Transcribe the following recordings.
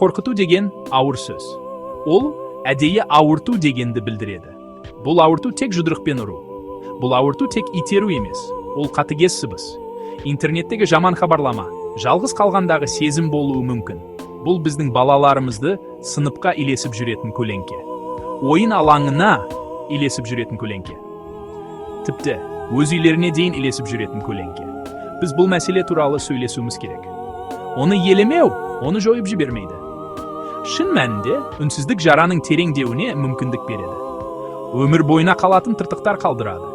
Қорқыту деген ауыр сөз. Ол әдейі ауырту дегенді білдіреді. Бұл ауырту тек жұдырықпен ұру. Бұл ауырту тек итеру емес, ол қатыгез сыбыс. Интернеттегі жаман хабарлама, жалғыз қалғандағы сезім болуы мүмкін. Бұл біздің балаларымызды сыныпқа ілесіп жүретін көлеңке. Ойын алаңына ілесіп жүретін көлеңке. Тіпті өз үйлеріне дейін ілесіп жүретін көлеңке. Біз бұл мәселе туралы сөйлесуіміз керек. Оны елемеу, оны жойып жібермейді. Шын мәнінде үнсіздік жараның тереңдеуіне мүмкіндік береді. Өмір бойына қалатын тыртықтар қалдырады.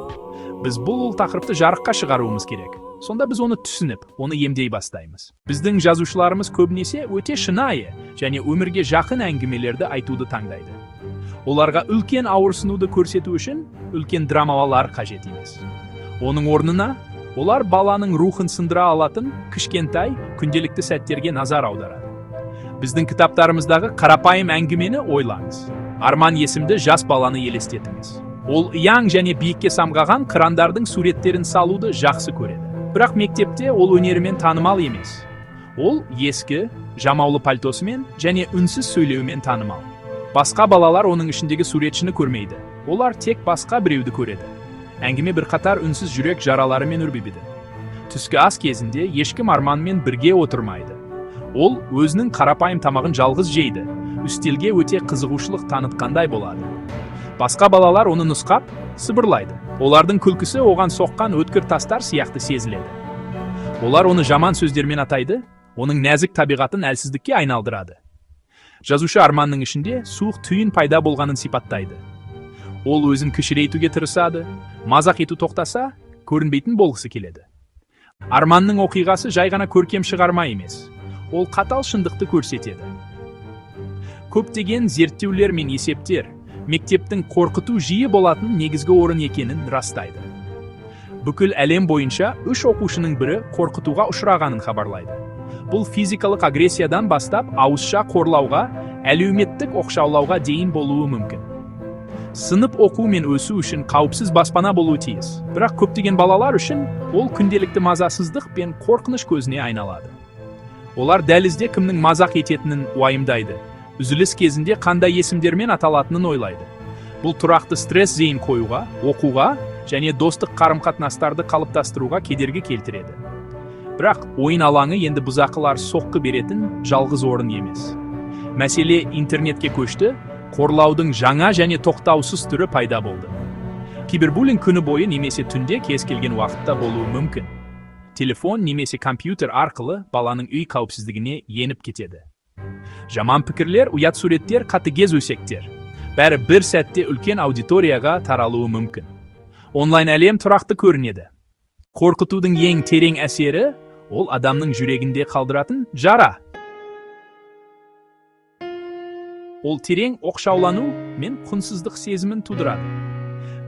Біз бұл тақырыпты жарыққа шығаруымыз керек. Сонда біз оны түсініп, оны емдей бастаймыз. Біздің жазушыларымыз көбінесе өте шынайы және өмірге жақын әңгімелерді айтуды таңдайды. Оларға үлкен ауырсынуды көрсету үшін үлкен драмалар қажет емес. Оның орнына олар баланың рухын сындыра алатын кішкентай күнделікті сәттерге назар аударады. Біздің кітаптарымыздағы қарапайым әңгімені ойлаңыз. Арман есімді жас баланы елестетіңіз. Ол ұяң және биікке самғаған қырандардың суреттерін салуды жақсы көреді. Бірақ мектепте ол өнерімен танымал емес. Ол ескі, жамаулы пальтосымен және үнсіз сөйлеуімен танымал. Басқа балалар оның ішіндегі суретшіні көрмейді. Олар тек басқа біреуді көреді. Әңгіме бірқатар үнсіз жүрек жараларымен өрбиді. Түскі ас кезінде ешкім Арманмен бірге отырмайды. Ол өзінің қарапайым тамағын жалғыз жейді. Үстелге өте қызығушылық танытқандай болады. Басқа балалар оны нұсқап, сыбырлайды. Олардың күлкісі оған соққан өткір тастар сияқты сезіледі. Олар оны жаман сөздермен атайды, оның нәзік табиғатын әлсіздікке айналдырады. Жазушы Арманның ішінде суық түйін пайда болғанын сипаттайды. Ол өзін кішірейтуге тырысады, мазақ ету тоқтаса, көрінбейтін болғысы келеді. Арманның оқиғасы жай ғана көркем шығарма емес. Ол қатал шындықты көрсетеді. Көптеген зерттеулер мен есептер мектептің қорқыту жиі болатын негізгі орын екенін растайды. Бүкіл әлем бойынша үш оқушының бірі қорқытуға ұшырағанын хабарлайды. Бұл физикалық агрессиядан бастап ауызша қорлауға, әлеуметтік оқшаулауға дейін болуы мүмкін. Сынып оқу мен өсу үшін қауіпсіз баспана болуы тиіс. Бірақ көптеген балалар үшін ол күнделікті мазасыздық пен қорқыныш көзіне айналады. Олар дәлізде кімнің мазақ ететінін уайымдайды. Үзіліс кезінде қандай есімдермен аталатынын ойлайды. Бұл тұрақты стресс зейін қоюға, оқуға және достық қарым-қатынастарды қалыптастыруға кедергі келтіреді. Бірақ ойын алаңы енді бұзақылар соққы беретін жалғыз орын емес. Мәселе интернетке көшті, қорлаудың жаңа және тоқтаусыз түрі пайда болды. Кибербуллинг күні бойы немесе түнде кез келген уақытта болуы мүмкін. Телефон немесе компьютер арқылы баланың үй қауіпсіздігіне еніп кетеді. Жаман пікірлер, ұят суреттер, қатыгез өсектер. Бәрі бір сәтте үлкен аудиторияға таралуы мүмкін. Онлайн әлем тұрақты көрінеді. Қорқытудың ең терең әсері ол адамның жүрегінде қалдыратын жара. Ол терең оқшаулану мен құнсыздық сезімін тудырады.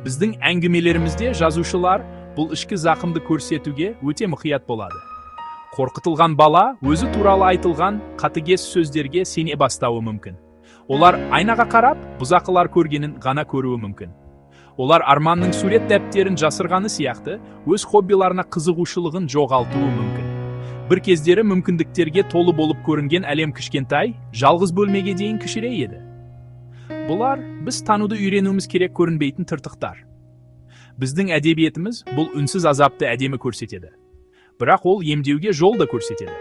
Біздің әңгімелерімізде жазушылар бұл ішкі зақымды көрсетуге өте мұқият болады. Қорқытылған бала өзі туралы айтылған қатыгез сөздерге сене бастауы мүмкін. Олар айнаға қарап, бұзақылар көргенін ғана көруі мүмкін. Олар Арманның сурет дәптерін жасырғаны сияқты өз хоббиларына қызығушылығын жоғалтуы мүмкін. Бір кездері мүмкіндіктерге толы болып көрінген әлем кішкентай, жалғыз бөлмеге дейін кішірейеді. Бұлар біз тануды үйренуіміз керек көрінбейтін тыртықтар. Біздің әдебиетіміз бұл үнсіз азапты әдемі көрсетеді. Бірақ ол емдеуге жол да көрсетеді.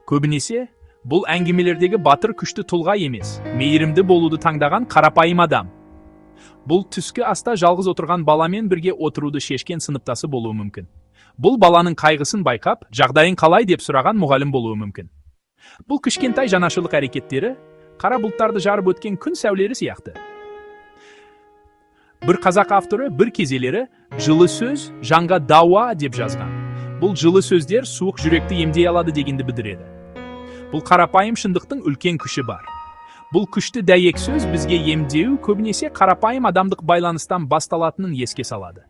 Көбінесе бұл әңгімелердегі батыр күшті тұлға емес, мейірімді болуды таңдаған қарапайым адам. Бұл түскі аста жалғыз отырған баламен бірге отыруды шешкен сыныптасы болуы мүмкін. Бұл баланың қайғысын байқап, жағдайың қалай деп сұраған мұғалім болуы мүмкін. Бұл кішкентай жанашырлық әрекеттері қара бұлттарды жарып өткен күн сәулелері сияқты. Бір қазақ авторы бір кезелері жылы сөз жанға дауа деп жазған. Бұл жылы сөздер суық жүректі емдей алады дегенді білдіреді. Бұл қарапайым шындықтың үлкен күші бар. Бұл күшті дәйек сөз бізге емдеу көбінесе қарапайым адамдық байланыстан басталатынын еске салады.